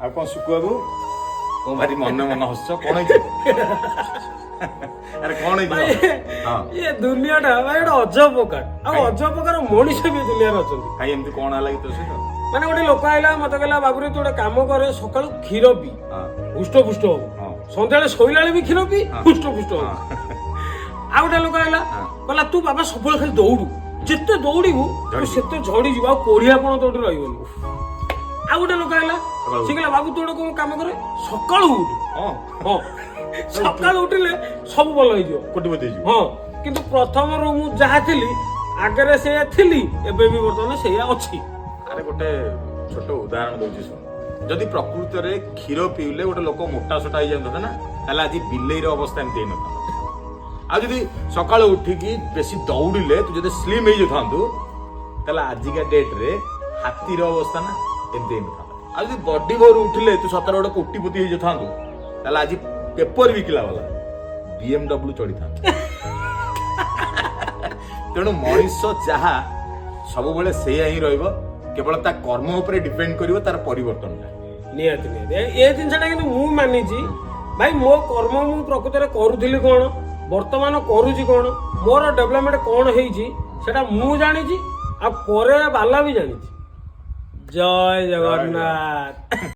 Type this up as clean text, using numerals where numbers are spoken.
ଆଉ କଣ ସୁକୁ ବାବୁ, କଣ ଭାରି ମନେ ମନେ ହସୁଛ? କଣ ହେଇଛି? ଆରେ, କଣ ହେଇଛି? ହଁ। ଇଏ ଦୁନିଆଟା ଭାଇ ଗୋଟେ ଅଜବ ପ୍ରକାର, ଆଉ ଅଜବ ପ୍ରକାର ମଣିଷ ବି ଏ ଦୁନିଆରେ ଅଛନ୍ତି। କାଇଁ, ଏମିତି କଣ ହେଲା କି ତୋ ସହିତ? ମାନେ ଗୋଟେ ଲୋକ ଆଇଲା, ମତେ କହିଲା, "ବାବୁରେ, ତୁ ଗୋଟେ କାମ କରେ, ସକାଳୁ କ୍ଷୀର ପି, ହୁଷ୍ଟ ପୁଷ୍ଟ ହବୁ। ସନ୍ଧ୍ୟାବେଳେ ଶୋଇଲା ବେଳେ ବି କ୍ଷୀର ପି, ହୁଷ୍ଟ ପୁଷ୍ଟ ହବୁ।" ଆଉ ଗୋଟେ ଲୋକ ଆଇଲା, କହିଲା, "ତୁ ବାବା ସବୁବେଳେ ଖାଲି ଦୌଡୁ, ଯେତେ ଦୌଡ଼ିବୁ ତୁ ଝଡ଼ିଯିବୁ। ସେତେ ଝଡ଼ିଯିବୁ, ଆଉ କୋଢିଆପଣ ତୋଠି ରହିବନି।" ଆଉ ଗୋଟେ ଲୋକ ଆଇଲା, ସକାଳୁ। ସେ କହିଲା, "ବାବୁ, ତୁ ଗୋଟେ କଣ କାମ କରେ, ସକାଳୁ ଉଠୁ। ହଁ, ସକାଳୁ ଉଠିଲେ ସବୁ ଭଲ ହେଇଯିବ।" କୋଟିପତି ହେଇଯିବ। ହଁ, କିନ୍ତୁ ପ୍ରଥମରୁ ମୁଁ ଯାହା ଥିଲି, ଆଗରେ ସେଇଆ ଥିଲି, ଏବେ ବି ବର୍ତ୍ତମାନ ସେଇଆ ଅଛି। ଆରେ, ଗୋଟେ ଛୋଟ ଉଦାହରଣ ଦଉଛି, ଶୁଣ। ଯଦି ପ୍ରକୃତରେ କ୍ଷୀର ପିଇଲେ ଗୋଟେ ଲୋକ ମୋଟା ସୋଟା ହେଇଯାନ୍ତା ନା, ତାହେଲେ ଆଜି ବିଲେଇର ଅବସ୍ଥା ଏମିତି ହେଇନଥାନ୍ତା। ଆଉ ଯଦି ସକାଳୁ ଉଠିକି ବେଶୀ ଦୌଡ଼ିଲେ ତୁ ଯଦି ସ୍ଲିମ୍ ହେଇଯାଇଥାନ୍ତୁ, ତାହେଲେ ଆଜିକା ଡେଟ୍ରେ ହାତୀର ଅବସ୍ଥା ନା ଏମିତି ହେଇନଥାନ୍ତା। ଆଉ ଯଦି ବଡି ଭୋରୁ ଉଠିଲେ ତୁ ସତରେ ଗୋଟେ କୋଟିପତି ହେଇଯାଇଥାନ୍ତୁ, ତାହେଲେ ଆଜି ପେପର ବିକିଲା ବାଲା ବିଏମଡବ୍ଲ୍ୟୁ ଚଢିଥାନ୍ତା। ତେଣୁ ମଣିଷ ଯାହା ସବୁବେଳେ ସେଇଆ ହିଁ ରହିବ, କେବଳ ତା କର୍ମ ଉପରେ ଡିପେଣ୍ଡ କରିବ ତାର ପରିବର୍ତ୍ତନଟା। ନିହାତି ନିହାତି, ଏ ଜିନିଷଟା କିନ୍ତୁ ମୁଁ ମାନିଛି ଭାଇ। ମୋ କର୍ମ ମୁଁ ପ୍ରକୃତରେ କରୁଥିଲି କଣ, ବର୍ତ୍ତମାନ କରୁଛି କଣ, ମୋର ଡେଭଲପମେଣ୍ଟ କଣ ହେଇଛି, ସେଟା ମୁଁ ଜାଣିଛି ଆଉ ପରେ ବାଲା ବି ଜାଣିଛି। ଜୟ ଜଗନ୍ନାଥ।